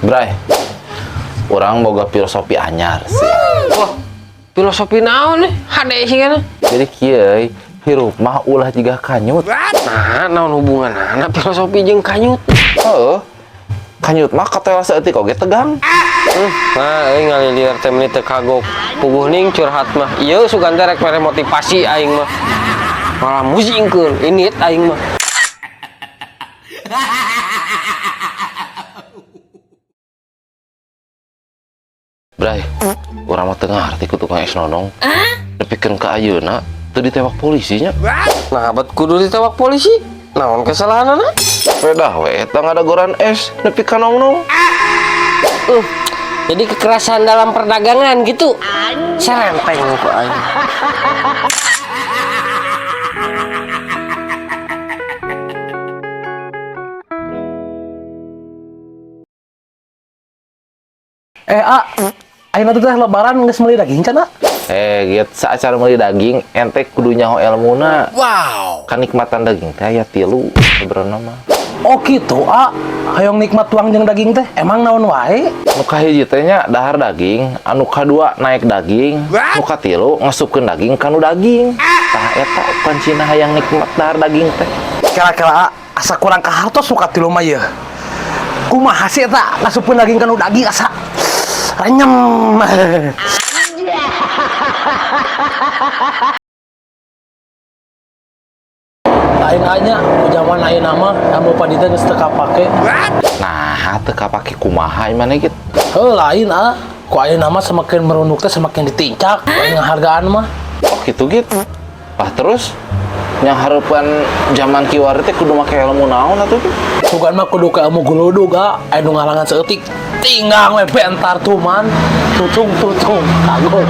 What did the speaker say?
Bray, urang boga filosofi anyar sih. Wah, filosofi naon nih? Hade sih kan? Jadi kieu, hirup mah ulah jiga kanyut. Nah, naon hubungan anak filosofi jeung kanyut? Heeh. Kanyut mah katoel saeutik oge tegang. Nah, euy ngalilieur teh meuni teu kagok. Puguh ning curhat mah. Ieu sugan teh rek mere motivasi aing mah. Malah musingkeun init aing mah. Bray, urang mah teu ngarti ku tukang es nonong. Nepikeun ka ayeuna teu ditewak polisinya. Nah, bet kudu ditewak polisi. Naon kesalahanana? Pedah we eta ngadagoran es nepi ka nongnong. Jadi kekerasan dalam perdagangan gitu. Serenteng ku aing. Eh, A, ayeuna teh lebaran geus meuli daging can, A? Eh, gitu saacara meuli daging ente kudu nyaho elmuna. Wow. Kanikmatan daging teh aya tilu sebenarnya mah. Oh gitu, A. Hayang nikmat tuang jeung daging teh, emang naon wae? Nu kahiji teh nya dahar daging, anu kadua naik daging, nu katilu ngasupkeun daging kanu daging. Tah eta kuncina hayang nikmat dahar daging teh. Kira-kira A, asa kurang kahartos nu katilu mah yeuh. Kumaha sih eta ngasupkeun daging kanu daging asa renyem. Lain anya, ku zaman ayeuna mah ilmu padi teh geus teu kapake. Nah, teu kapake kumaha imane gitu. Heuh, lain A. Ku ayeuna mah semakin merunduk teh semakin ditincak, lain ngahargaan mah. Oh gitu gitu. Lah terus yang hareupan zaman kiwari teh kudu make ilmu naon atuh tuh? Sugan mah kudu ka ilmu guludug, A. Aya nu ngalangan saeutik tinggang we bentar tuman tutung tutung kagok.